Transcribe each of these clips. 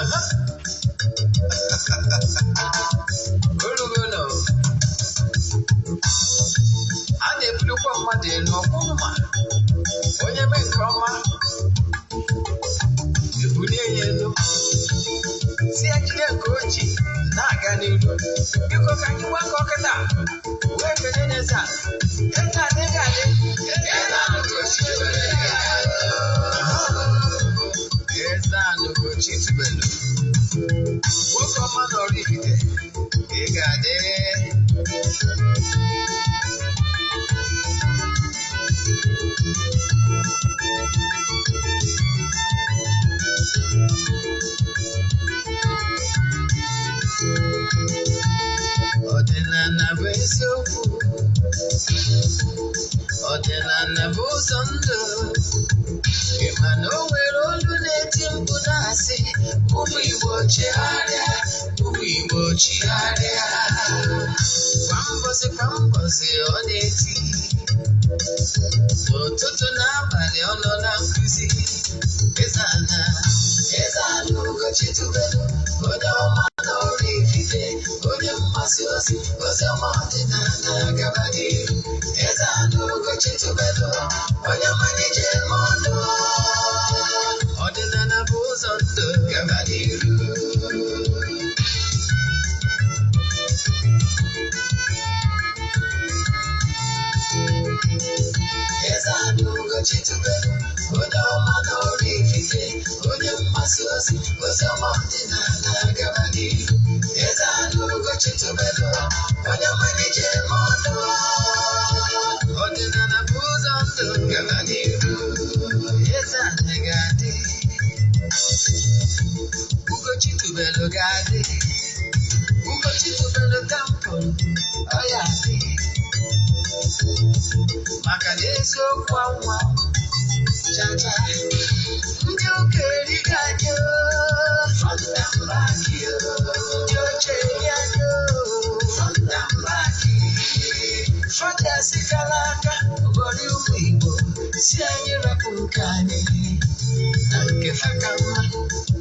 Aha. Orugono. A na-ebulukwa mmadụ elu ọkwụrụ ma onye mee nke ọma ebulie ya elu si ya jide nke o ji na-aga n'iru. Biko ka anyị gbakọ kịta wee kelee n'eze a. Eze adịghị adị. Eze Ugochi tubelu. Eze Ugochi tubelu. Nwoke ọma nọrọ Ifite, ị ga-adị. Ọdịnala bụ eziokwu. Ọdịnala bụ ụzọ ndụ. Ị ma na o nwere olu na-eti mkpu na-asị, ụmụ Igbo chegharịa, ụmụ Igbo chigharịa. Kwa mbọsị kwa mbọsị ọ na-eti. N'ụtụtụ na abalị ọ nọ na nkụzi. Eze ana, Eze ana Ugochi tubelu, onye ọma n'ọrụ Ifite, onye mgbasa ozi, ozi ọma ọdịnala gaba n'iru. Eze ana Ugochi tubelu, onye mmanya ji eme ọnụ. Ọdịnala bụ ụzọ ndụ gaba n'iru. Eze ana Ugochi tubelu, onye ọma n'ọrụ Ifite, onye mgbasa ozi, ozi ọma ọdịnala gaba n'iru. Eze ana Ugochi tubelu, onye mmanya ji eme ọnụ. Ọdịnala bụ ụzọ ndụ gaba n'iru. Eze ana ga-adị. Ugochi tubelu ga-adị. Ugochi tubelu temple, ọ ya adị. Maka na eziokwu anwa chacha ndị ụka erighị anyị oo, front and back oo. Ndị oche eri anyị oo, front and back. Fada sikala aka ghọrọ ụmụ Igbo si anyị rapụ nke anyị na nke fa ka mma,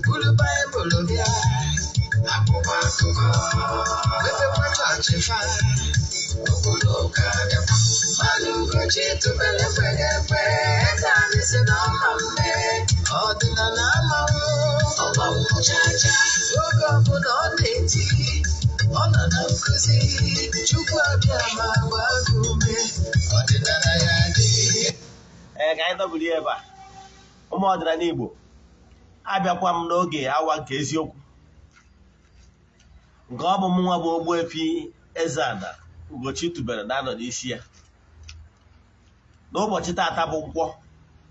buru Baịbụl bịa akwụkwọ akụkọ mepekwa chọọchị fa obodo ụka bịakwa. Mmadụ Ugochi tubelu ekweghị ekwe, eze anyị si na ọma mme, ọdịnala amanwụ ọmanwụ chacha. Oge ọbụla ọ na-eti, ọ nọ na nkụzi, Chukwu abịa ma gbaa gị ume, ọdịnala ya dị. Ee, ka anyị dọbiri ya ebe a. Ụmụ ọdịnala Igbo, abịakwa m n'oge awa nke eziokwu, nke ọ bụ mụ nwa bụ Ogbuefi Eze-Ana Ugochi tubelu na-anọ n'isi ya. N'ụbọchị taata bụ nkwọ,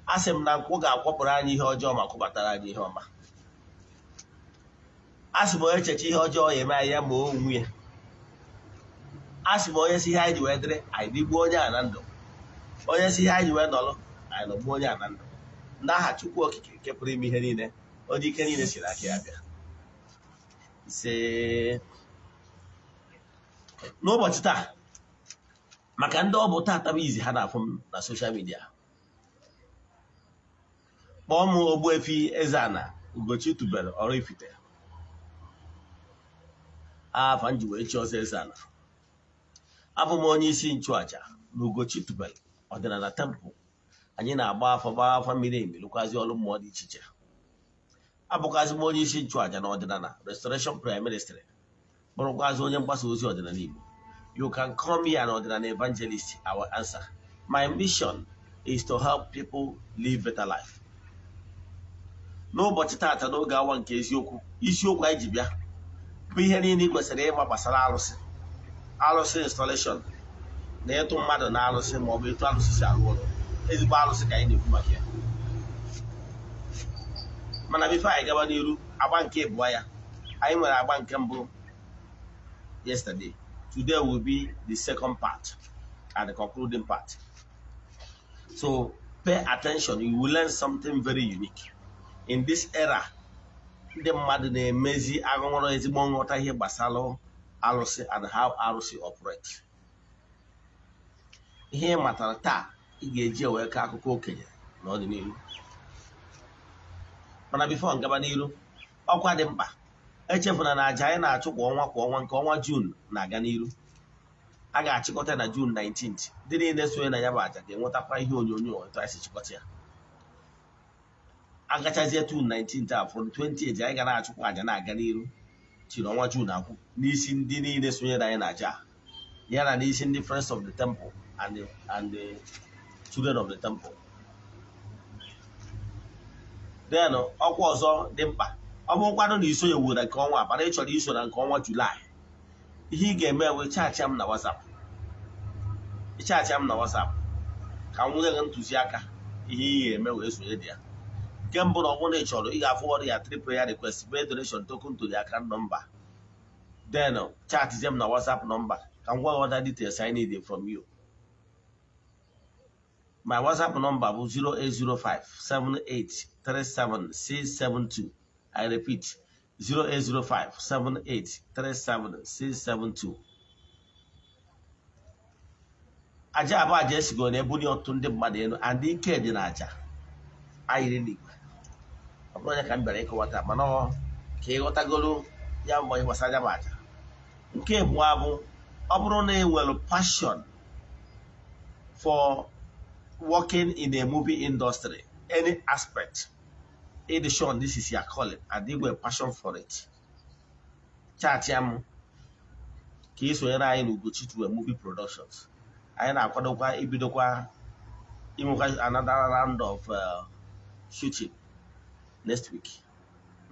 a sị m na nkwọ ga-akwọpụrụ anyị ihe ọjọọ ma kwụbatara anyị ihe ọma. A sị m onye cheche ihe ọjọọ ya eme anyị ya ma o onwe ya. A sị m onye si ihe anyị ji wee dịrị anyị dịgbuo onye a na ndụ, onye si ihe anyị ji wee nọrọ anyị nọgbuo onye a na ndụ. N'aha Chukwu Okike nke pụrụ ime ihe niile, onye ike niile si n'aka ya bịa. Ise. N'ụbọchị taa, maka ndị ọ bụ taata bụ izi ha na-afụ m na social media, kpọọ m Ogbuefi Eze-Ana Ugochi tubelu Oraifite. Afa m ji wee chi ọzọ Eze-Ana. Abụ m onye isi nchụaja na Ugochi tubelu ọdịnala temple. Anyị na-agba afọ, gbaa afa miri emi, lụkwazi ọrụ mmụọ dị iche iche. Abụkwazi m onye isi nchụaja na ọdịnala Restoration Prayer Ministry, bụrụkwazi onye mgbasa ozi ọdịnala Igbo. You can call me an ọdịnala evangelist, I will answer. My mission is to help people live better life. N'ụbọchị taata n'oge awa nke eziokwu, isiokwu anyị ji bịa bụ ihe niile ị kwesịrị ịma gbasara arụsị, arụsị installation na ịtụ mmadụ na arụsị ma ọ bụ etu arụsị si arụ ọrụ. Ezigbo arụsị ka anyị na-ekwu maka ya. Mana before anyị gaba n'iru, agba nke ịbụọ ya, anyị nwere agba nke mbụ yesterday. Today will be the second part and the concluding part. So pay attention, you will learn something very unique. In this era, ndị mmadụ na-emezi aghọrọ ezigbo nghọta ihe gbasara arụsị and how arụsị operate. Ihe ị matara taa, ị ga-eji wee kọọ akụkọ okenye n'ọdịnihu. Mana before ngaba n'iru, Ọkwa dị mkpa, echefuna na aja anyị na-achụ kwa ọnwa kwa ọnwa nke ọnwa June na-aga n'iru. A ga-achịkọta na June 19th. Ndị niile sonye na ya bụ aja ga-enwetakwa ihe onyonyo etu anyị si chịkọta ya. Agachazie June 19th a, from 28 anyị ga na-achụkwa aja na-aga n'iru chiri ọnwa June akwụ, n'isi ndị niile sonyere anyị na aja a, ya na n'isi ndị Friends of the Temple and the Children of the Temple. Then ọkwa ọzọ dị mkpa, ọ bụrụkwanụ na isonyewu na nke ọnwa, mana ị chọrọ iso na nke ọnwa Julaị, ihe ị ga-eme wee chat m na WhatsApp. Ịchat m na WhatsApp ka m nwunye gị ntụziaka ihe ị ga-eme wee sonye dị ya. Nke mbụ, na ọ bụrụ na ị chọrọ, ị ga-afọward ya three prayer request, mee donation token to the account number, then chat m na WhatsApp number ka m gwa gị other details I need from you. My WhatsApp number bụ 0805 7837 672. I repeat, 0805 7837 672. Aja abụọ, aja esigo na-ebuli ọtụtụ ndị mmadụ elu, and ike dị na aja ayịrị n'igwe. Ọ bụrụ onye ka m bịara ịkọwata, mana ọ ka ịghọtagoro ya mgbe gbasara ya bụ aja. Nke abụọ bụ, ọ bụrụ na ị nwere passion for working in a movie industry, any aspect, ịdị sure this is your calling and you nwere passion for it, chat ya m ka ị sonyere anyị na Ugochi Tube Movie Productions. Anyị na-akwadokwa ibidokwa inwekwa another round of shooting next week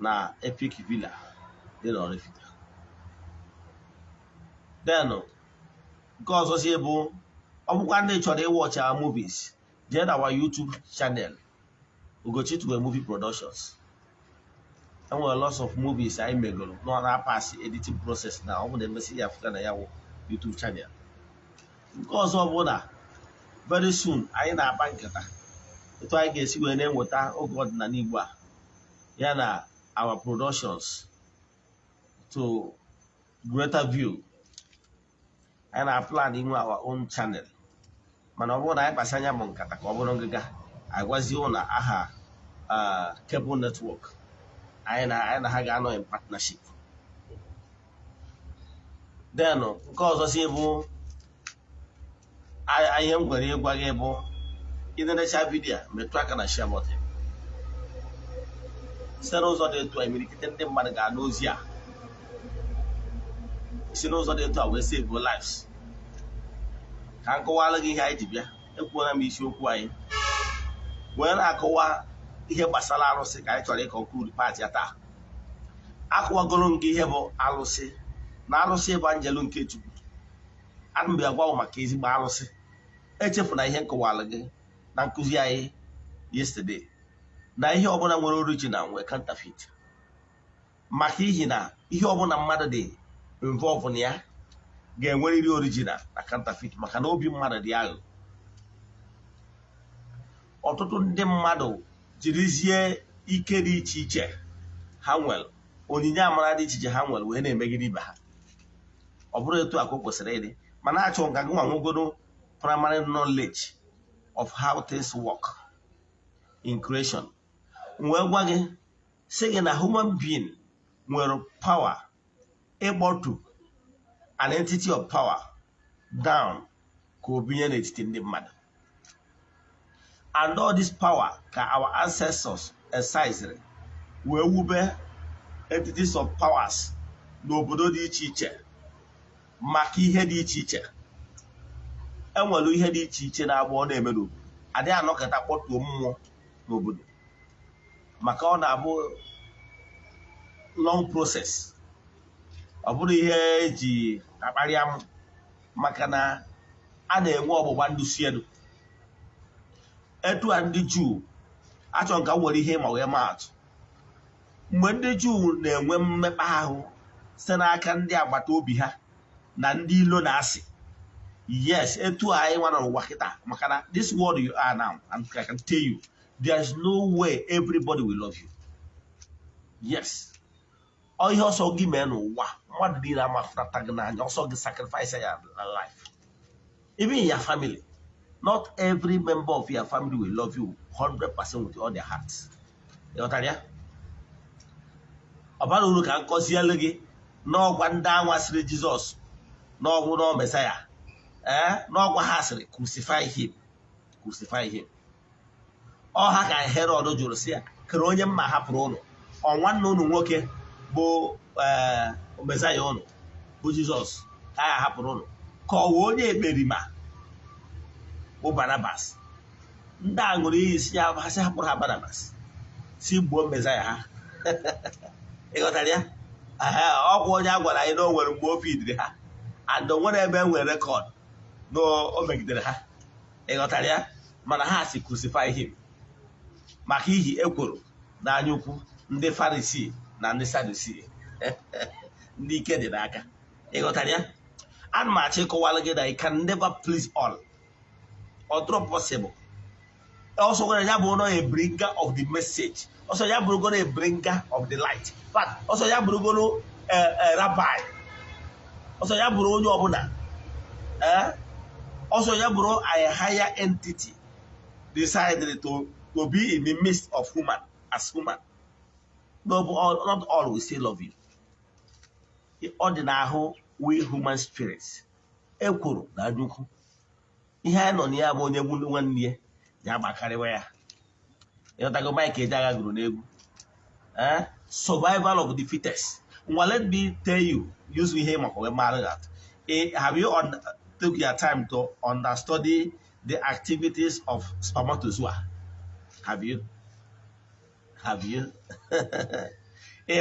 na Epic Villa dị na Oraifite. Then nke ọzọ si bụ, ọ bụkwa ndị chọrọ ịwatch our movies, jee na our YouTube channel, Ugochi Tube Movie Productions. Enwere lots of movies anyị megoro nọ na pass editing process na ọ bụ na emesi ya afụta na ya wụ YouTube channel. Nke ọzọ bụ na very soon anyị na-akpa nkata etu anyị ga-esi wee na-enweta oge ọdịnala Igbo a, ya na our productions, to greater view. Anyị na-plan inwe our own channel, mana ọ bụrụ na anyị kpasị anya bụ nkata ka ọ bụrụ ngịga, anyị gwazie ụlọ aha cable network anyị na ha ga-anọ in partnership. Then nke ọzọ si bụ, ihe m nwere ịgwa gị bụ, ịnenecha video, metụ aka na share button. Site n'ụzọ dị etu a, imirikite ndị mmadụ ga-anụ ozi a. Si n'ụzọ dị etu a wee save lives. Ka m kọwara gị ihe anyị ji bịa. Ekwuola m isiokwu anyị wee na-akọwa ihe gbasara arụsị, ka anyị chọrọ ịconclude part ya taa. Akọwagoro m gị ihe bụ arụsị, na arụsị bụ anjelu nke Chukwu. Ana m agwa maka ezigbo arụsị. Echefuna ihe nkọwara gị na nkụzi anyị yesterday, na ihe ọbụla nwere original nwee counterfeit, maka ihi na ihe ọbụla mmadụ dị involve na ya ga-enwerịrị original na counterfeit, maka na obi mmadụ dị aghụghọ. Ọtụtụ ndị mmadụ jirizie ike dị iche iche ha nwere, onyinye amara dị iche iche ha nwere, wee na-emegide ibe ha. Ọ bụrụ etu a ka o kwesịrị ịdị, mana achọ nka gị nwa nwegoro primary knowledge of how things work in creation, wee gwa gị sị gị na human being nwere power ịkpọtu an entity of power down ka o binye n'etiti ndị mmadụ. And all this power ka our ancestors exercised wee wube entities of powers n'obodo dị iche iche maka ihe dị iche iche. Enwere ihe dị iche iche na-agba ọ na-eme n'obodo, adịghị anọkọta kpọtuo mmụọ n'obodo, maka ọ na-abụ long process. Ọ bụrụ ihe eji akparị amụ, maka na a na-enwe ọgbụgba ndụ si elu. Etu a ndị Juu achọ nka m nwere ihe ma wee maa atụ, mgbe ndị Juu na-enwe mmekpa ahụ site n'aka ndị agbata obi ha na ndị ilo na-asị, yes, etu a anyị nwa n'ụwa kịta, maka na this world you are now, and I can tell you there is no way everybody will love you. Yes, ọ ihe ọsọ gị mee n'ụwa, mmadụ niile amafụnata gị n'anya. Ọsọ gị sacrifice ya na life, even in your family, not every member of your family will love you 100% with all their hearts. Ịghọtara ya? Ọ bara uru ka m kọzielu gị n'ọgwa ndị anwa sịrị Jizọs n'ọgwụ na Mesaya, ee, n'ọgwa ha sịrị, "Crucify him, crucify him." Ọ ha ka Herọd jụrụ sị ya, kere onye mma hapụrụ ụnụ, ọ nwanne ụnụ nwoke bụ ee Mesaya ụnụ bụ Jizọs ka a hapụrụ ụnụ, ka ọ wee onye ekperima bụ Barabas? Ndị a ṅụrụ iyi si ya, ha sị hapụrụ ha Barabas, si gbuo Mesaya ha. Ị ghọtara ya? Ọgwụ onye a gwara anyị na o nwere mgbe o fidiri ha, and o nwere ebe e nwere record na o megidere ha. Ị ghọtara ya? Mana ha si, "Crucify him," maka ihi ekworo na anyaukwu ndị Farisi na ndị Sadusi, ndị ike dị n'aka. Ị ghọtara ya? Ana m achọ ịkọwara gị na you can never please all. Ọ dịrọ possible. Also gwara ya bụ a bringer of the message, ọsọ ya bụrụgoro a bringer of the light, but ọsọ ya bụrụgoro rabbi, ọsọ ya bụrụ onye ọbụla, ọsọ ya bụrụ a higher entity decided to be in the midst of human as human. No, not all will still love you. Ọ dị n'ahụ we human spirits, ekworo na anyaukwu. Ihe anyị nọ na ya bụ onye nwanne ya ya gbakarịwa ya. Ịghọtago? Mike Ejeagha gụrụ n'egwu, survival of the fittest. Well, let me tell you, use ihe maka wee mara that, have you took your time to understudy the activities of spermatozoa? Have you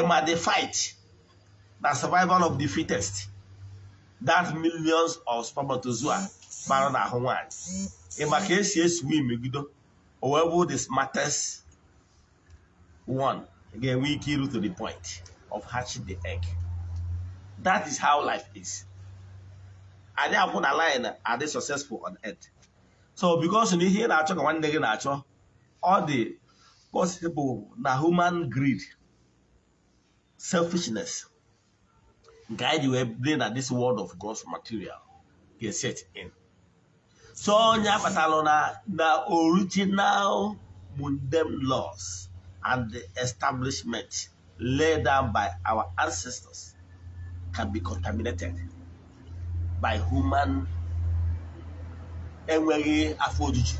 ma the fight the survival of the fittest that millions of spermatozoa mara n'ahụ nwaanyị? Ị ma ka esi eswim megido o wee bụ the smartest one ga-enwe ike iru to the point of hatching the egg? That is how life is. Anyị akwụ na line adị successful on earth. So because na ihe ị na-achọ ka nwanne gị na-achọ, ọ dị possible na human greed, selfishness nke anyị ji wee biri na this world of God's material ga-set in. So onye akpatalụ na original mundane laws and the establishment laid down by our ancestors can be contaminated by human enweghị afọ ojuju.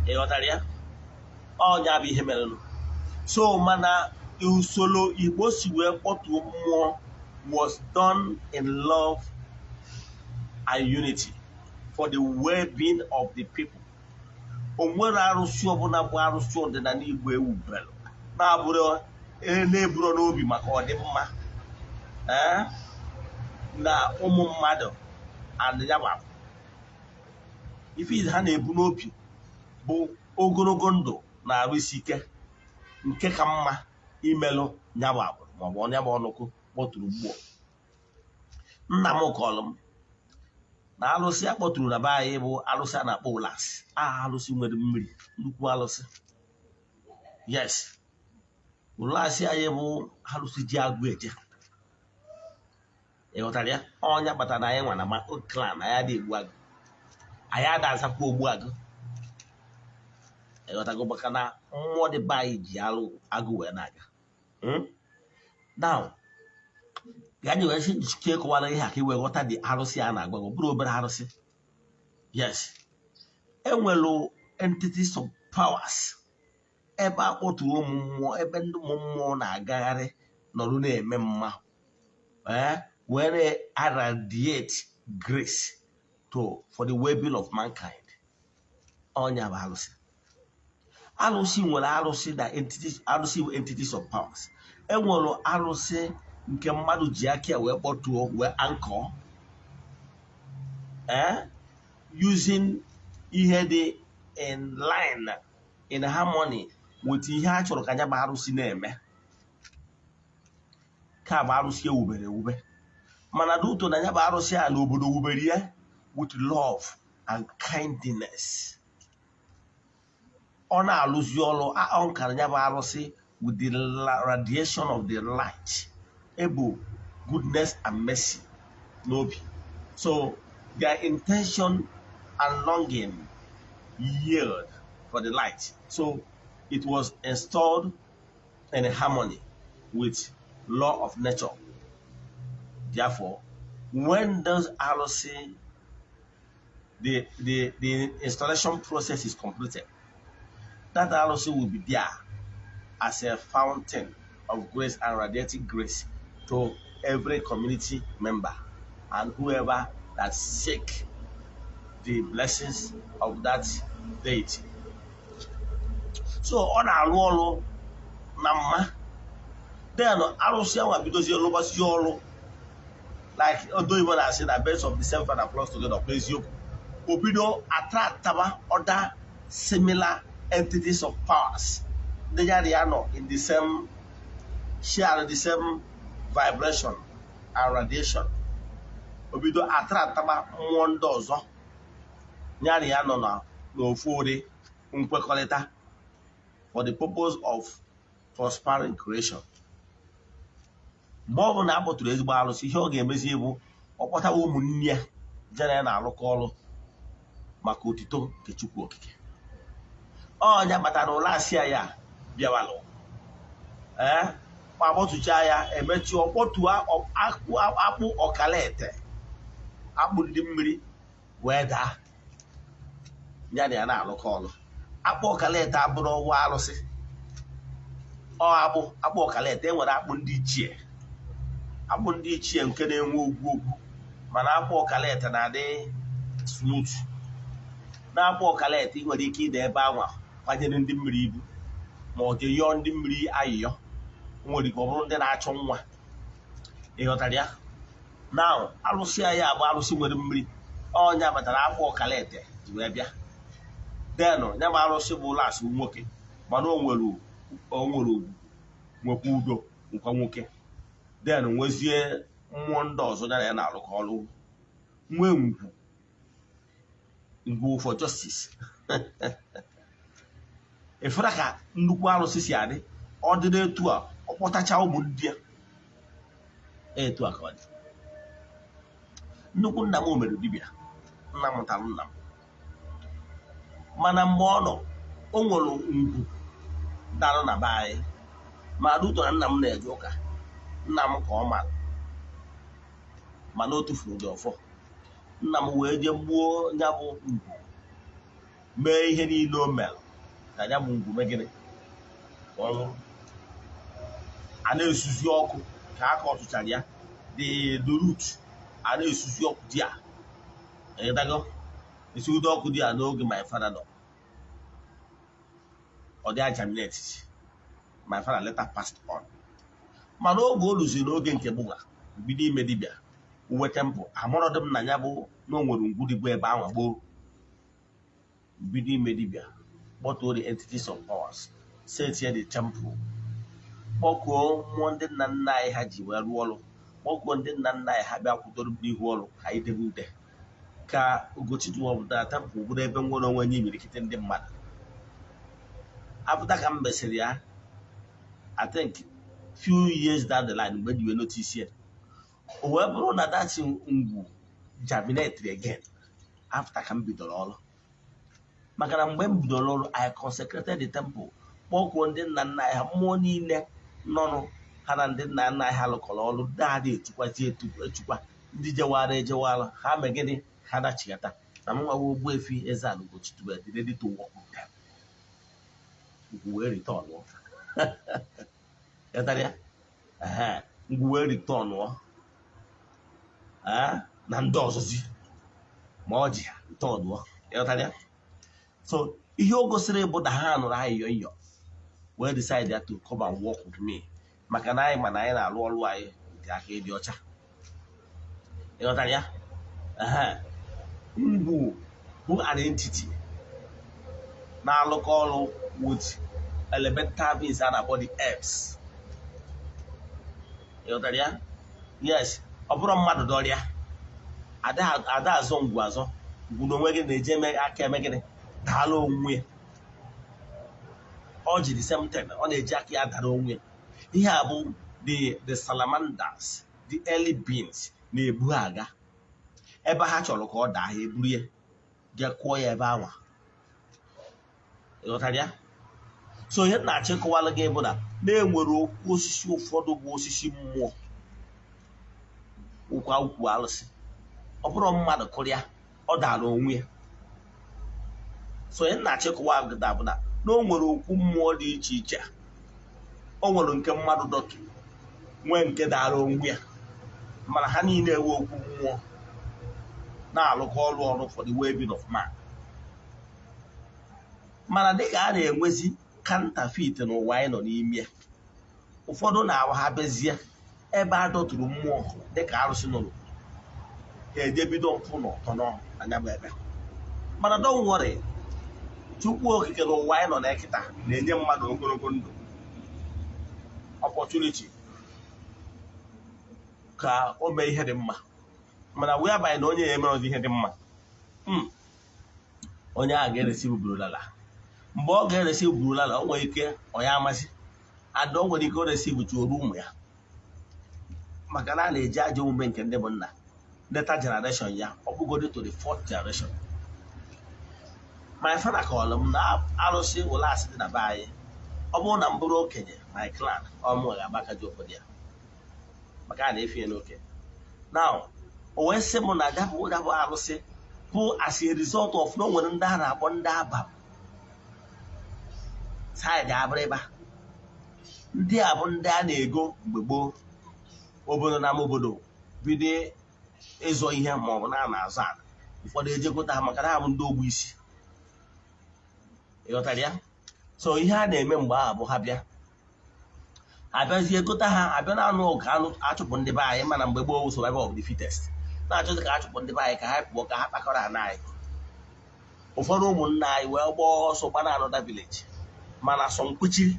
Ị ghọtara ya? Ọnya bụ ihe merenụ. So mana usoro Igbo si wee kpọtuo mmụọ was done in love and unity for the well-being of the people. O nwere arụsị ọbụla bụ arụsị ọdịnala Igbo ewubere na-abụrụ na-eburo n'obi maka ọdịmma na ụmụ mmadụ and ya bụ ife ha na-ebu n'obi bụ ogologo ndụ na arụ isi ike nke ka mma imelụ ya bụ agbụrụ maọbụ onye bụ ọnụkụ kpọtụrụ mmụọ. Nna m kọrọ m na alụsị a kpọtụrụ na be anyị bụ alụsị a na-akpọ ụlasị, aha alụsị nwere mmiri, nnukwu alụsị. Yes, ụlasị anyị bụ alụsị ji agụ eje. Ị ghọtara ya? Ọnya kpatara na anyị nwa na clan anyị adị egbu agụ, anyị ada azakwa ogbu agụ. Ị ghọtago? Maka na mmụọ dị be anyị ji alụ agụ wee na-aga. Now, ka anyị wee sị kọwara ihe a ka ị wee ghọta dị arụsị a na-agwa gị, ọ bụrụ obere arụsị. Yes, enwere entities of powers ebe a kpọtụrụ ụmụ mmụọ, ebe ndị ụmụ mmụọ na-agagharị nọrụ na-eme mma, were radiate grace to for the well-being of mankind. Ọnya bụ alụsị. Alụsị nwere alụsị na entities, alụsị bụ entities of powers. Enwere alụsị nke mmadụ ji aka ya wee kpọtuo, wee ankọ, using ihe dị in line, in harmony with ihe a chọrọ ka anya bụ arụsị na-eme, ka bụ arụsị ewubere ewube. Mana dị ụtọ na ya bụ arụsị a na obodo wubere ya with love and kindness, ọ na-alụzi ọrụ. Ọ nkara ya bụ arụsị with the radiation of the light ebu goodness and mercy n'obi. So their intention and longing yield for the light, so it was installed in harmony. with law of nature. Therefore, when those arụsị, the installation process is completed, that arụsị will be there as a fountain of grace and radiating grace to every community member and whoever that seek the blessings of that deity. So ọ na-arụ ọrụ na mma. Then arụsị ahụ bidozie rụbazie ọrụ, like odo na-asị na birds of the same feather flock together, kwa eziokwu. O bido attractaba other similar entities of powers ndị ya na ya nọ in the same, share the same vibration and radiation. O bido attractaba mmụọ ndị ọzọ ya na ya nọ na n'ofu ụdị nkwekọrịta for the purpose of prospering creation. Mgbe ọ bụla a kpọtụrụ ezigbo arụsị, ihe ọ ga-emezi bụ ọ kpọtawa ụmụnne ya jere ya na-arụkọ ọrụ maka otito nke Chukwu Okike. Ọnya kpatara ụlọ asị ya bịawalụ, ee, ma kpọtụcha ya, emechi ọkpọtuo akpụ ọkala ete, akpụ ndị mmiri wee daa ya na ya na-arụkọ ọrụ. Akpụ ọkala ete abụrụ ọwa arụsị, ọ akpụ ọkala ete. Enwere akpụ ndị ichie, akpụ ndị ichie nke na-enwe ogwu ogwu, mana akpụ ọkala ete na-adị smooth. Na-akpụ ọkala ete, ị nwere ike ịda ebe anwa kwanyere ndị mmiri ibu, ma ọ dị yọọ ndị mmiri ayịyọ. Nwere ike ọ bụrụ ndị na-achọ nwa, ịghọtara ya? Na arụsị ya bụ arụsị nwere mmiri. Ọnya batara akpụ ọkala ete ji wee bịa. Denụ ya bụ arụsị bụ lasị nwoke, mana o nwere ugwu, nwekwa udo nkwa nwoke. Den nwezie mmụọ ndị ọzọ ya na ya na-arụkọ ọrụ, nwee ngwu, ngwu for justice. Efere ka nnukwu arụsị si adị, ọ dị n'etu a, ọ kpọtacha ụmụ ndị ya etu a ka ọ dị. Nnukwu nna m mere dibịa, nna m mụtara nna m, mana mgbe ọ nọ, o nwere ngwu darụ na be anyị. Ma ruto na nna m na-eje ụka, nna m ka ọ mara, mana o tufuru dị ọfọ. Nna m wee jee gbuo ya bụ ngwu, mee ihe niile o mere ka ya bụ ngwu megịnị ka ọ nwụrụ. A na-esuzi ọkụ ka aka ọtụchara ya, the root, a na-esuzi ọkụ dị a ịdago esigide ọkụ dị a. N'oge my father nọ, ọ dị germinate. My father later passed on, mana oge o luziri n'oge nke gbụga bido ime dibịa uwe temple, amụrọdị m na ya bụ na o nwere ngwu dịbụ ebe ahụ gboo. Bido ime dibịa, kpọtuo the entities of powers, set the temple, kpọkuo mmụọ ndị nna nna anyị ha ji wee rụọ ọrụ, kpọkuo ndị nna nna anyị ha bịa kwudoro n'ihu ọrụ ka anyị debe ude ka Ugochi na temple bụrụ ebe nwere onwe nye imirikiti ndị mmadụ apụta. Ka m mesịrị ya, I think few years down the line, mgbe ji wee notice ya, o wee bụrụ na that ngwu germinate again after ka m bidoro ọrụ. Maka na mgbe m bidoro ọrụ, I consecrated the temple, kpọkuo ndị nna nna anyị ha, mmụọ niile nọnụ ha na ndị nna nna anyị ha lụkọrọ ọrụ dadị etukwazi echukwa, ndị jewara ejewara ha mee gịnị, ha dachigata na m nwawa Ogbuefi Eze-Ana Ugochi tubelu dị ready to work with them. Ngwu wee return ghọtara ya? Ngwu wee return na ndị ọzọzi ma ọ ji ha return, ghọtara ya? So ihe o gosiri bụ na ha nụrụ ayịyọ ịyọ wee decide to come and work with me, maka na anyị ma na anyị na-arụ ọrụ anyị dị aka ịdị ọcha, ịghọtara ya? Ngwu bụ an entity na-alụkọ ọrụ with elemental beings a na-akpọ the herbs, ịghọtara ya? Yes, ọ bụrụ mmadụ dọrịa ada azọ ngwu azọ, ngwu na onwe gị na-eje eme aka eme gịnị, daala onwe ya. Ọ ji the same thing, ọ na-eji aka ya dara onwe ya. Ihe a bụ the salamanders, the early beings na-ebu ha aga ebe ha chọrọ ka ọ daa, ha eburu ya jee kụọ ya ebe anwa, ịghọtara ya? So ihe m na-achọ ịkọwalụ gị bụ na Na-enwere okwu osisi ụfọdụ bụ osisi mmụọ, ụkwa ukwu alụsị. Ọ bụrụ mmadụ kụrụ ya, ọ dara onwe ya. So onye na-achịkọwa agụda bụ na o nwere okwu mmụọ dị iche iche. O nwere nke mmadụ dọtụ, nwee nke dara onwe ya, mana ha niile ewe okwu mmụọ na-alụkọ ọrụ ọrụ for the well-being of man. Mana dịka a na-enwezi counterfeit n'ụwa anyị nọ n'ime, ụfọdụ na-awa ha bezie ebe a dọtụrụ mmụọ dịka arụsị nọ n'obodo, ha eje bido mpụ na ọtọ anya bụ ebe. Mana don't worry, Chukwu Okike n'ụwa anyị nọ na kịta na-enye mmadụ ogologo ndụ, opportunity ka o mee ihe dị mma. Mana whereby na onye ya emerọzi ihe dị mma, onye ahụ ga-eresi burulala. Mgbe ọ ga-eresi burulala, o nwere ike ọ ya amasị ada, o nwere ike o resi butuoru ụmụ ya, maka na a na-eji ajọ omume nke ndị bụ nna later generation ya, ọ bụgodi to the fourth generation. My father kọrọ m na arụsị ụlọ asị dị na be anyị, ọ bụrụ na m bụrụ okenye my clan, ọ mụ ga-agbakaji obodo ya, maka a na-efe ya n'oke. Now, o wee sị m na dabụ arụsị bụ as a result of na o nwere ndị a na-akpọ ndị Abam side Abịrịba. Ndị a bụ ndị a na-ego mgbe gboo, obodo na ama obodo bido ịzọ ihe ma ọ bụ na a na-azọ ala, ụfọdụ ejekọta ha, maka na ha bụ ndị ogbu isi. Ịghọtara ya? So ihe a na-eme mgbe ahụ bụ ha bịa, abịazie gota ha, abịa na anụ ọgụ anụ achụpụ ndị be anyị. Mana mgbe gboo, survival of the fittest, na-achọzi ka achụpụ ndị be anyị ka ha pụọ, ka ha kpakọrọ ana anyị. Ụfọdụ ụmụnna anyị wee gbaa ọsọ gbana another village, mana sọ mkpuchiri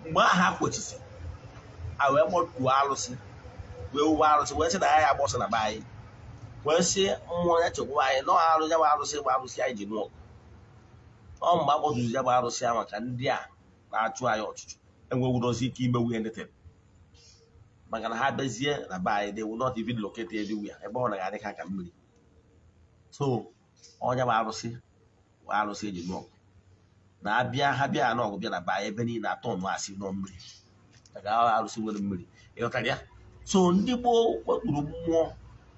mgbe ahụ ha kpochisi a, wee kpọtuo arụsị, wee wuwe arụsị, wee sị na ya ya agba ọsọ na be anyị, wee sị mmụọ ya chekwaba anyị nọ. Arụ ya bụ arụsị bụ arụsị anyị ji nụọ ọgụ. Ọ mgbe akpọtụzi ya bụ arụsị ahụ maka ndị a na-achụ anyị ọchụchụ enwewurozi ike imewu anything, maka na ha bịazie na be anyị, they will not even locate anywhere ebe ọ na-adị ka ka mmiri. So ọnya bụ arụsị bụ arụsị eji nụọ ọgụ na-abịa. Ha bịa n'ọgụ, bịa na be anyị, ebe niile atọ nụ asị nọ mmiri, maka arụsị nwere mmiri. Ịghọtara ya? So ndị gboo kpọtụrụ mmụọ,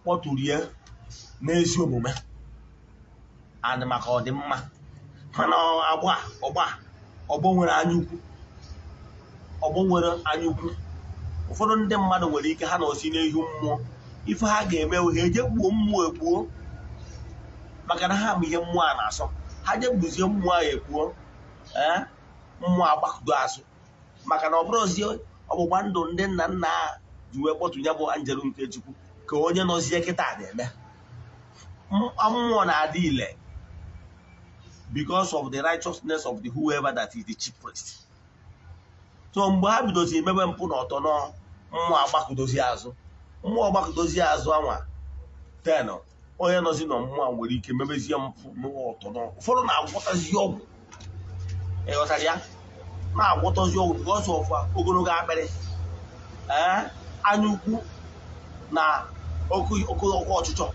kpọtụrụ ya n'ezi omume and maka ọdịmma. Mana agba ọgba ọgbọ nwere anya ukwu, ọgbọ nwere anya ukwu. Ụfọdụ ndị mmadụ nwere ike ha na osi n'ihu mmụọ, ife ha ga-eme, ha eje gbuo mmụọ egbuo, maka na ha ma ihe mmụọ a na-asọ. Ha je gbuzie mmụọ ahụ egbuo, ee, mmụọ agbakụdo azụ, maka na ọ bụrụzie ọgbụgba ndụ ndị nna nna ji wee kpọtụ ya bụ anjelu nke Chukwu ka onye nọzie kịta na-eme. Mmụọ na-adị ile because of the righteousness of the whoever that is the chief priest. So mgbe ha bidozi emebe mpụ na ọtọ nọ, mmụọ agbakụdozi azụ. Mmụọ agbakụdozi azụ anwa, then onye nọzi nọ mmụọ nwere ike mebezie mpụ mewe ọtọ nọ. Ụfọdụ na-agwọtazi ọgwụ, ịghọtara ya, na-agwọtazi ọgwụ because of ogologo akpịrị, ee, anya ukwu na oke oke ọchịchọ.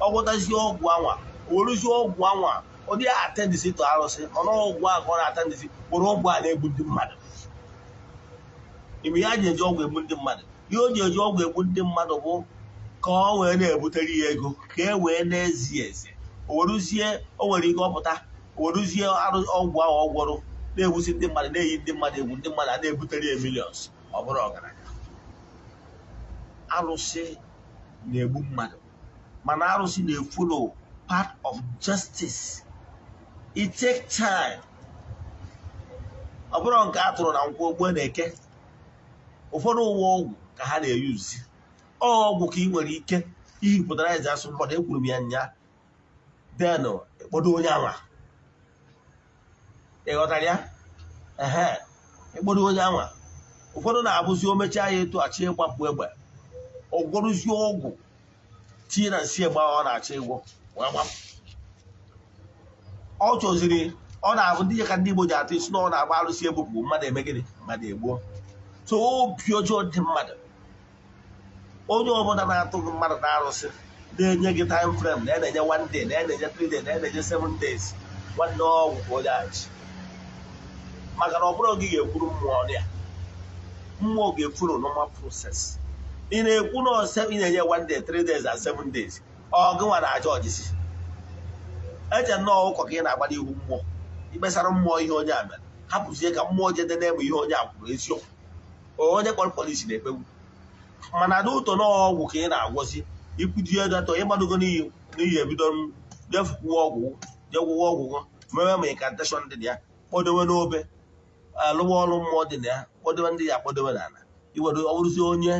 Ọ gwọtazie ọgwụ anwa, werezie ọgwụ anwa, ọ dịghị atendisi to arụsị ọnụ ọgwụ ahụ ka ọ na-atendisi, were ọgwụ a na-egbu ndị mmadụ. Ime ya ji eji ọgwụ egbu ndị mmadụ, ihe o ji eji ọgwụ egbu ndị mmadụ bụ ka ọ wee na-ebutere ya ego, ka e wee na-ezi eze. O weruzie, o nwere ike ọpụta, o weruzie ọgwụ ahụ ọ gwọrọ na-egbusi ndị mmadụ, na-eyi ndị mmadụ egwu, ndị mmadụ a na-ebutere ya millions, ọ bụrụ ọgaranya. Arụsị na-egbu mmadụ, mana arụsị na-efollow part of justice. It take time. Ọ bụrụ nke a tụrụ na nkwụ ogbu na-eke, ụfọdụ ụwa ọgwụ ka ha na-eyuzi ọgwụ ka ị nwere ike ihipụtara eze asụ mmadụ. Ekwuru m ya nya den ịkpọdo onye anwa, ị ghọtara ya? Ehe, ịkpọdo onye anwa. Ụfọdụ na-abụzi o mechaa ya etu achọ ịgbapụ egbe, ọgwọrụzie ọgwụ tinye na nsị egbe ahụ ọ na-achọ ịgwọ wee gbapụ. Ọ chọziri ọ na-abụ ndị ka ndị Igbo ji atụ isi na ọ na-agba arụsị egbupụ mmadụ, eme gịnị? Mmadụ egbuo. So obi ọjọọ dị mmadụ. Onye ọbụla na-atụ gị mmadụ na arụsị na-enye gị time frame, na ya na-enye one day, na ya na-enye 3 days, na ya na-enye 7 days, nwanne, ọgwụ ka onye achị. Maka na ọ bụrụ gị ga-ekwuru mmụọ ọnụ ya, mmụọ ga-efuru normal process. Ị na-ekwu na ị na-enye one day, 3 days and 7 days, ọ gị nwa na-aja ọjịsi eche nnọọ ụkọ ka ị na-agba n'ihu mmụọ. Ikpesara mmụọ ihe onye a mere, hapụzie ka mmụọ jede na-eme ihe onye a kwuru. Eziokwu, onye kpọrọ polisi na-ekpegbu, mana ada ụtọ n'ọgwụ ka ị na-agwọzi. Ikwujie datọ ịgbadogo n'iyi n'ihi ebido jefukwuo ọgwụ, jegwụwa ọgwụ, mewe ma incantation dị na ya, kpọdowe n'obe, alụwa ọrụ mmụọ dị na ya, kpọdowe ndị ya akpọdowe n'ala. Iwere ọ bụrụzie onye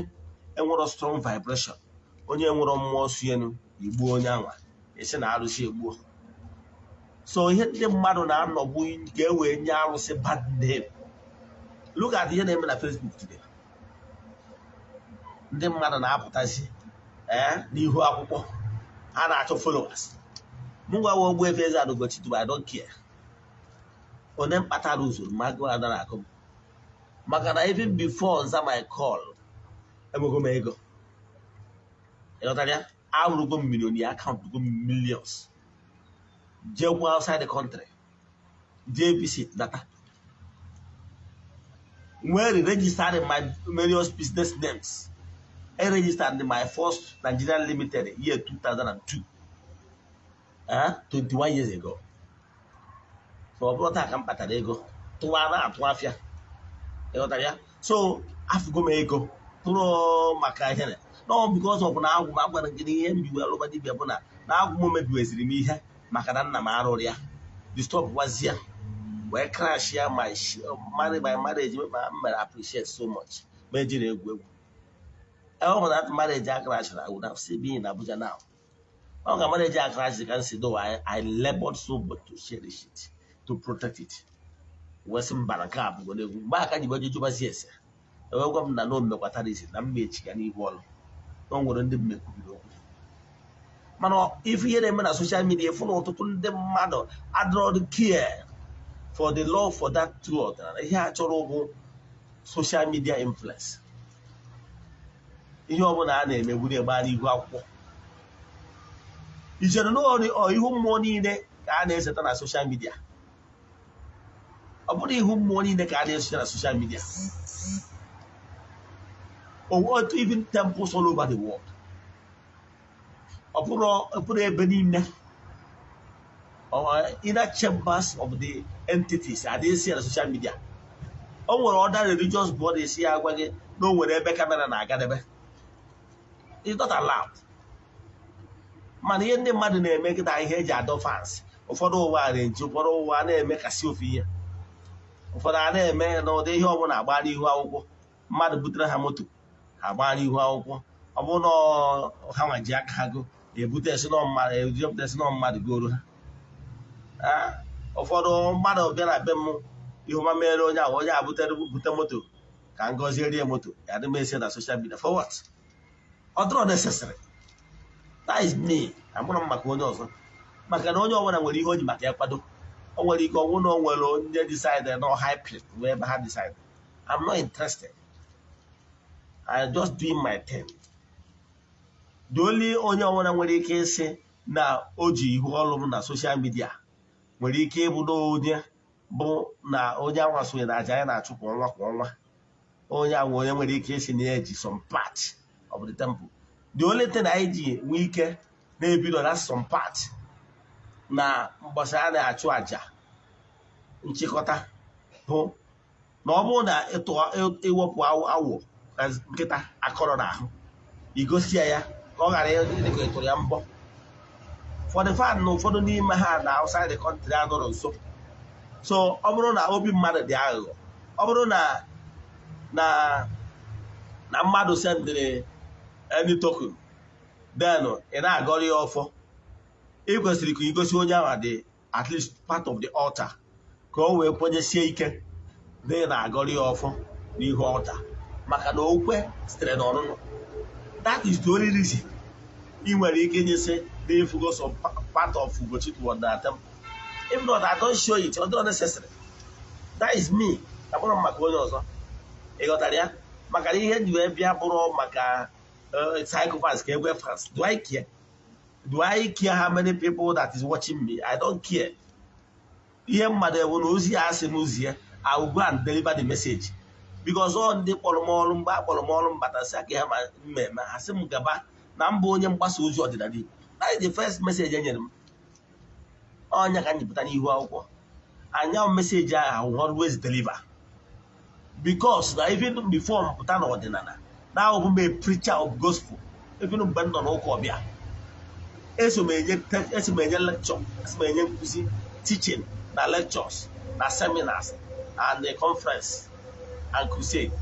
enwero strong vibration, onye enwero mmụọ si elu, igbuo onye anwa, esi na arụsị egbuo. So ihe ndị mmadụ na-anọgbu ka e wee nye arụsị bad name. Look at ihe na-eme na Facebook today. Ndị mmadụ na-apụtazi ee n'ihu akwụkwọ, ha na-achọ followers. Mụ gwa Ogbuefi Eze-Ana Ugochi tụrụ, I don't care. Onye mkpatara usoro ma agụụ adara akụ m, maka na even before nza my call, enwego m ego. Ịghọtara ya? Arụgo m million account go m millions, jekwa outside the country, jee visit data, wee registered my various business names. I registered my first Nigerian limited year 2002, 21 years ago. So ọ bụrụ taa ka m kpatara ego tụwa na-atụ afịa. Ịghọtara ya? So afụgo m ego tụrụ maka ihe no because of na agwụ m. Agwara gị na ihe m ji wee lụba dibịa bụ na agwụ m mebiweziri m ihe, maka na nna m arụrụ ya, disturb wazie, wee crash ya my marriage. Ma m mere appreciate so much ma ejiri egwu egwu. Ọ bụ that marriage a crash, I would have still been in Abuja now. Ọ ga marriage a crash ka si though I labored so much to cherish it, to protect it, wee sị mba, na nke a bụgo n'egwu. Mgbe aka ji gbaje jụbazi ese, ewee gwa m na o mekwatara isi na mma echi ga n'ihu ọrụ, na o nwere ndị m mekwubiri okwu. Mana ife ihe na-eme na social media, ịfụ na ọtụtụ ndị mmadụ adịrọ care for the love for that true ọdịnala. Ihe a chọrọ bụ social media influence. Ihe ọbụla a na-emegburu egbe n'ihu akwụkwọ, ichere na ihu mmụọ niile ka a na-eseta na social media? Ọ bụrụ ihu mmụọ niile ka a na-eseta na social media, otu even temples all over the world, ọ bụrụ ebe niile inner chambers of the entities adịghị esi na social media. O nwere other religious bodies ya agwa gị na o nwere ebe camera na-agadebe. It's not allowed. Mana ihe ndị mmadụ na-eme kịta, ihe eji adọ fans, ụfọdụ ụwa na-eji, ụfọdụ ụwa na-emekasị ofu ihe, ụfọdụ a na-eme n'ụdị ihe ọbụla agba n'ihu akwụkwọ. Mmadụ butere ha moto, ha gbaa n'ihu akwụkwọ. Ọ bụrụ na ha nwa ji aka ha go ebute esi nọ mmadụ goro ha. Ụfọdụ mmadụ bịa na be m, ihe ọma mere onye ahụ, onye a butere bute moto ka ngọzie rie moto ya, dị m esi na social media. For what? Ọ dịrọ necessary. That is me. Amụrụ m maka onye ọzọ, maka na onye ọbụla nwere ihe o ji maka ya kwado. O nwere ike ọnwụ na o nwere onye decide na hype wee ebe ha decide. I'm not interested. I just doing my thing. The only onye ọbụla nwere ike ịsị na o ji ihu ọrụ m na social media nwere ike ịbụ na onye bụ na onye anwa sonye na aja ya na-achụ kwa ọnwa kwa ọnwa. Onye ahụ onye nwere ike ịsị na ya ji some part of the temple. The only thing anyị ji nwee ike na-ebido na some part na mgbasa a na-achụ aja nchịkọta bụ na ọ bụrụ na ịwepụ awọ na nkịta akọrọ n'ahụ, igosi ya ka ọ ghara ịdị ka ịtụrụ ya mbọ. For the fact na ụfọdụ n'ime ha na outside the country anọrọ nso. So ọ bụrụ na obi mmadụ dị aghụghọ, ọ bụrụ na mmadụ sendịrị any token, then ị na-agọrọ ya ọfọ, ị kwesịrị ka igosi onye ahụ dị at least part of the altar, ka o wee kwenyesie ike na ị na-agọrọ ya ọfọ n'ihu altar, maka na okwe sitere n'ọnụnụ. That is the only reason ị nwere ike inyesi na ifugo some part of Ugochi toward the temple. If not, I don't show it. Ọ dịrọ necessary. That is me. Abụrụ m maka onye ọzọ. Ị ghọtara ya? Maka na ihe ji wee bịa bụrụ maka sacrifice ka egwe fans. Do I care? Do I care how many people that is watching me? I don't care. Ihe mmadụ ewu na ozi ya asị m ozi ya I will go and deliver the message because all ndị kpọrọ m ọrụ mgbe a kpọrọ m ọrụ mbatasị aka ha ma mmemme ha sị m gaba na mbụ onye mgbasa ozi ọdịnala Igbo. That is the first message e nyere m. Ọnya ka m ji pụta n'ihu akwụkwọ anya message ahụ, I will always deliver because na even before m pụta n'ọdịnala na ahụ m a preacher of gospel. Even mgbe m nọ n'ụka ọbịa, eso m enye lecture, eso m enye nkụzi, teaching na lectures na seminars and the conference and crusade.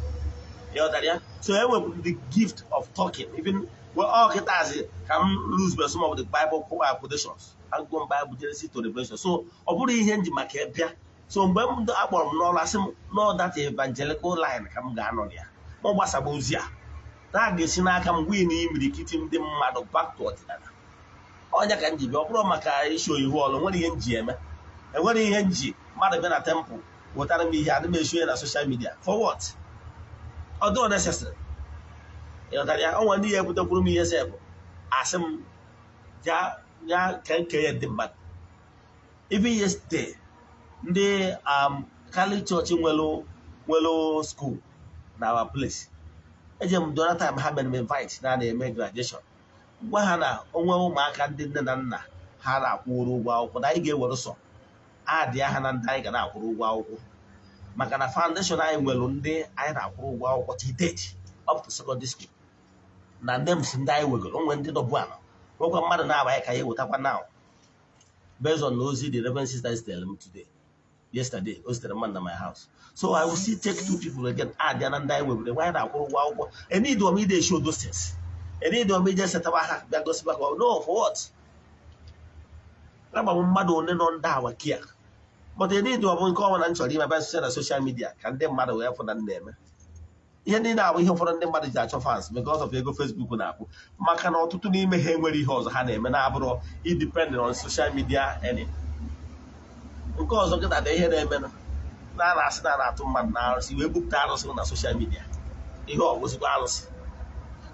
Ịghọtara ya? So enwere the gift of talking. Even well, all kịtazi ka m lose by some of the Bible quotations. Agụgụ m Bible Genesis to Revelation. So ọ bụrụ ihe nji maka bịa. So mgbe m akpọrọ m n'ọrụ, asị m no, that evangelical line ka m ga-anọ na ya ma ọ gbasaba ozi a na a ga-esi n'aka m win imirikiti ndị mmadụ back to ọdịnala. Ọnya ka m ji bịa. Ọ bụrụ maka isho ihu ọlụ, nwere ihe m ji eme, enwere ihe m ji mmadụ bịa na temple wetara m ihe adị m esho ya na social media. For what? Ọ dịrọ necessary. Ịghọtara ya? Ọ nwere ndị ya ebutekwuru m ihe sef, asị m ya ya ka nke ya ndị mmadụ. Even yesterday, ndị Catholic Church nwelu school na our place, eje m the other time ha mere m invite na na-eme graduation, gwa ha na onwe ụmụaka ndị nne na nna ha na-akwụrụ ụgwọ akwụkwọ na anyị ga-ewere sọ adị aha na ndị anyị ga na-akwụrụ ụgwọ akwụkwọ, maka na foundation anyị nwere ndị anyị na-akwụrụ ụgwọ akwụkwọ till date up to secondary school na names ndị anyị wegoro onwe ndị nọbụ ala nwekwa mmadụ na-abanye ka ya ewetakwa now based on ozi the Reverend Sister zitere m today, yesterday o zitere mmadụ na my house. So I will still take two people again, add ya na ndị anyị wegoro nwe anyị na-akwụrụ ụgwọ akwụkwọ. Enid m ide show those things, enid m ije setaba ha bịa gosiba ka no, for what? Agba m mmadụ one nọ ndị awa kia, but enid ọ bụ nke ọbụla m chọrọ ime bịa na social media ka ndị mmadụ wee fụ na m na-eme ihe ndị na-abụ ihe. Ụfọdụ ndị mmadụ ji achọ fans because of ego Facebook na-akwụ, maka na ọtụtụ n'ime ha enwere ihe ọzọ ha na-eme na-abụrụ independent on social media earning. Nke ọzọ kịta dị ihe na-emenụ na a na-asị na a na-atụ mmadụ na arụsị wee bupụta arụsị na social media, ihe ọ bụzikwa arụsị.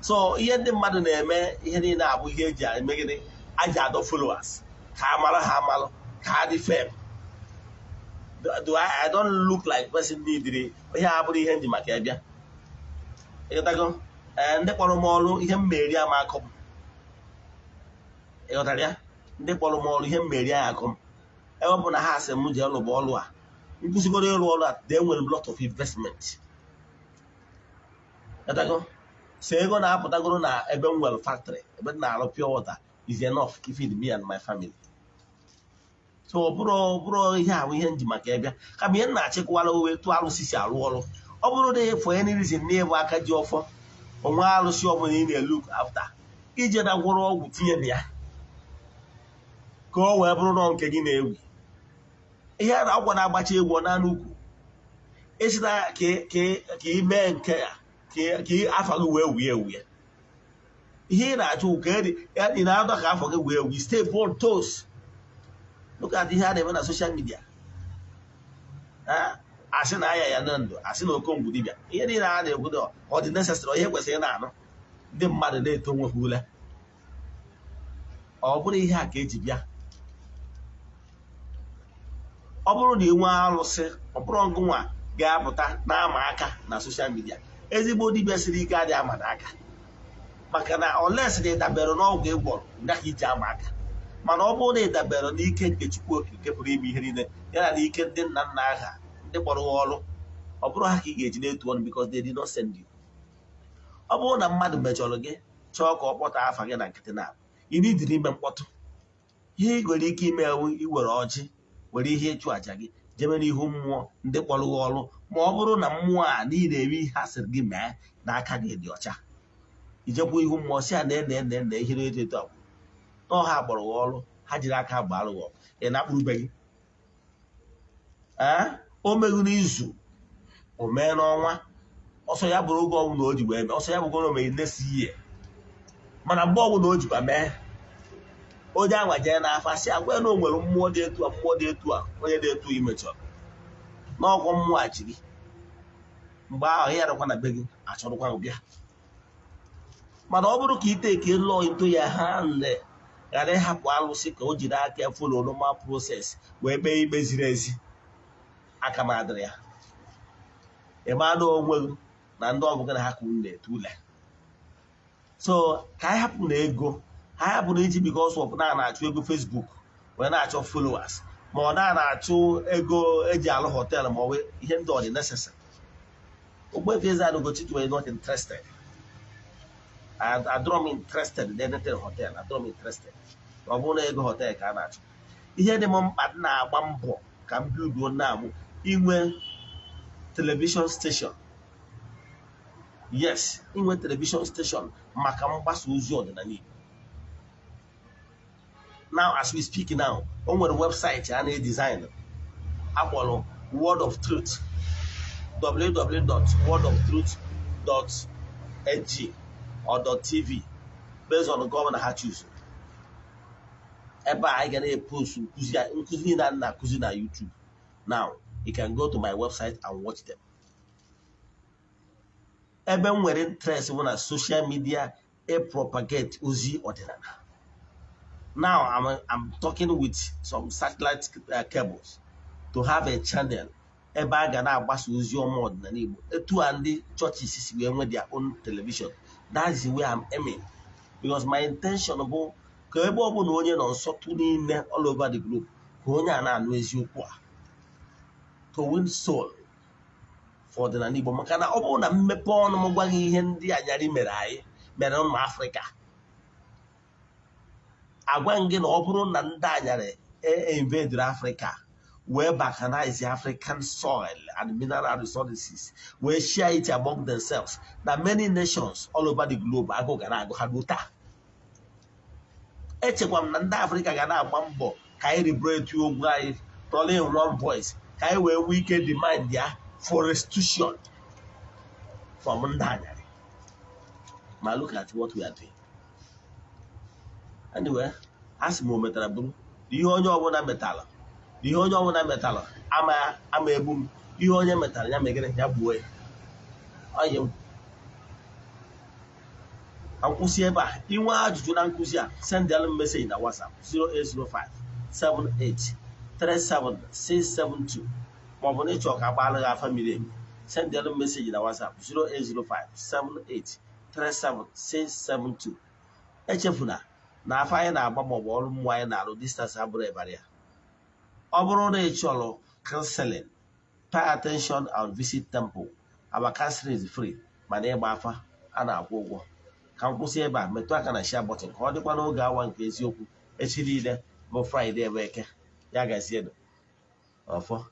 So ihe ndị mmadụ na-eme, ihe niile abụ ihe eji eme gịnị? Aji adọ followers ka a mara ha amalụ, ka ha dị fame. Do I don't look like person need ihe a bụrụ ihe nji maka ya bịa. Ịghọtago? Ee, ndị kpọrọ m ọrụ, ihe m meri ama akọ m. Ịghọtara ya? Ndị kpọrọ m ọrụ, ihe m meri ya akọ m, ebe ọ bụ na ha sị m jee lụba ọrụ a, nkwụsịgoro ịrụ ọrụ a, they nwere lot of investment. Ịghọtago? So ego na-apụtagoro na ebe m nwere factory, ebe m na-arụ pure water is enough to feed me and my family. So ọ bụrụ ihe ahụ ihe nji maka ịbịa, kama ihe m na-achịkwara owe tụ arụsị si arụ ọrụ. Ọ bụrụ na for any reason na ịbụ aka ji ọfọ onwe arụsị ọbụla ị na-look after, ije na gwọrọ ọgwụ tinye na ya ka ọ wee bụrụ na nke gị na-ewi ihe a na-akwa na-agbacha egwu ọ na ukwu esina ka ị mee nke ya ka afọ gị wee wie ewie. Ihe ị na-achọ ka ị na-adọ ka afọ gị wee wie. Stay on toes. Look at ihe a na-eme na social media. Asị na aya ya na ndụ, asị na okongwu dibịa, ihe niile a na-ekwu ọ dị necessary, ihe kwesịrị na-anụ ndị mmadụ na-eto onwe ha ule. Ọ bụrụ ihe a ka eji bịa, ọ bụrụ na ị nwee arụsị, ọ bụrụ ngụnwa ga-apụta na-ama aka na social media. Ezigbo dibịa siri ike adịghị ama n'aka, maka na oles na ịdabere n'ọgwụ ị gwọrọ nga ka iji ama aka. Mana ọ bụrụ na ịdabere n'ike nke Chukwu Okike pụrụ ime ihe niile, ya na n'ike ndị nna nna ha ndị kpọrọ ha ọrụ, ọ bụrụ ha ka ị ga-eji na-etu ọnụ because they did not send you. Ọ bụrụ na mmadụ mejọrọ gị, chọọ ka ọ kpọta afa gị na nkịtị, na ị nidiri ime mkpọtụ. Ihe ị nwere ike ime ewu, iwere ọjị, were ihe ịchụ àjà gị jebe n'ihu mmụọ ndị kpọrọ gị ọrụ. Ma ọ bụrụ na mmụọ a niile eme ihe a sịrị gị mee n'aka gị dị ọcha, ijekwa ihu mmụọ si a na ene ene ene ihe na-eto eto akwụ na ọha kpọrọ gị ọrụ, ha jiri aka gbara gị ọgụ, ị na-akpụrụbe gị. Ee, o meghị n'izu, o mee n'ọnwa ọsọ, ya bụrụ oge ọbụla o ji wee mee ọsọ, ya bụgoro o meghe nesi ihe. Mana mgbe ọbụla o jikwa mee, onye anwa jee n'afa si agwa ya na o nwere mmụọ dị etu a, mmụọ dị etu a, onye dị etu imechọrọ n'ọgwọ mmụọ a jiri mgbe ahụ ya rụkwa na be gị achọrọkwa bịa. Mana ọ bụrụ ka ị take law into your hand, ghara ịhapụ alụsị ka o jiri aka ya follow normal process wee kpee ikpe ziri ezi, aka m adịrị ya. Ị ma na onwe gị na ndị ọbụla na ha ka unu na-ete ule. So ka anyị hapụ na ego ha hapụ na iji because of na na-achụ ego Facebook wee na-achọ followers, ma ọ na-achụ ego eji alụ hotel, ma ọ bụ ihe ndị ọ dị necessary. Ogbuefi Eze-Ana Ugochi were not interested. Adọrọ m interested in anything hotel. Adọrọ m interested. Ọ bụrụ na ego hotel ka a na-achụ, ihe dị m mkpa m na-agba mbọ ka m builduo na amụ inwe television station. Yes, inwe television station maka mgbasa ozi ọdịnala Igbo. Now, as we speak now, o nwere website a na-edesign akpọrọ Word of Truth, www.wordoftruth.ng or .tv, based on the governor ha choose. Ebe a anyị ga na-epost nkụzi, nkụzi niile a na-akụzi na YouTube. Now you can go to my website and watch them. Ebe m nwere interest bụ na social media e propagate ozi ọdịnala. Now I'm talking with some satellite cables to have a channel ebe a ga na-agbasa ozi ọma ọdịnala Igbo, etu a ndị churches si wee nwee their own television. That's the way I'm aiming, because my intention bụ ka ebe ọ bụla onye nọ nsọtụ niile, all over the globe, ka onye a na-anụ eziokwu a, to win soul for ọdịnala Igbo. Maka na ọ bụrụ na mmepe ọnụ m gwa gị ihe ndị anyarị mere anyị mere ụmụ Afrịka, agwa m gị na ọ bụrụ na ndị anyarị invaded Africa wee balkanize African soil and mineral resources, wee share it among themselves, na many nations all over the globe, agụụ ga na-agụ ha ruo taa. Echekwa m na ndị Afrịka ga na-agba mbọ ka anyị liberate ogwu anyị, tọrọ in one voice, ka anyị wee nwee ike demand ya for restitution from ndị anyarị. Ma look at what we are doing. Anyway, a sị m o metara bụrụ ihe onye ọbụla metara, ihe onye ọbụla metara ama ama egbu m. Ihe onye metara ya megere ya gbuo ya. Onye m ka m kwụsị ebe a. Inwe ajụjụ na nkụzi a, sendịalụ m message na WhatsApp 0805 78 37 672, maọbụ na ịchọ ka agbalụ gị afa miri emi, sendịalụ m message na WhatsApp 0805 78 37 672. Echefuna na afa anyị na-agba maọbụ ọrụ mmụọ anyị na-arụ, distance abụrụ ịbara ya. Ọ bụrụ na ị chọrọ counseling, pay attention and visit temple. Our counseling is free, mana ịgba afa a na-akwụ ụgwọ. Ka m kwụsị ebe a. Metụ aka na share button ka ọ dịkwa n'oge awa nke eziokwu echi niile bụ Friday, bụ Eke. Ya gazienụ. Ọfọ.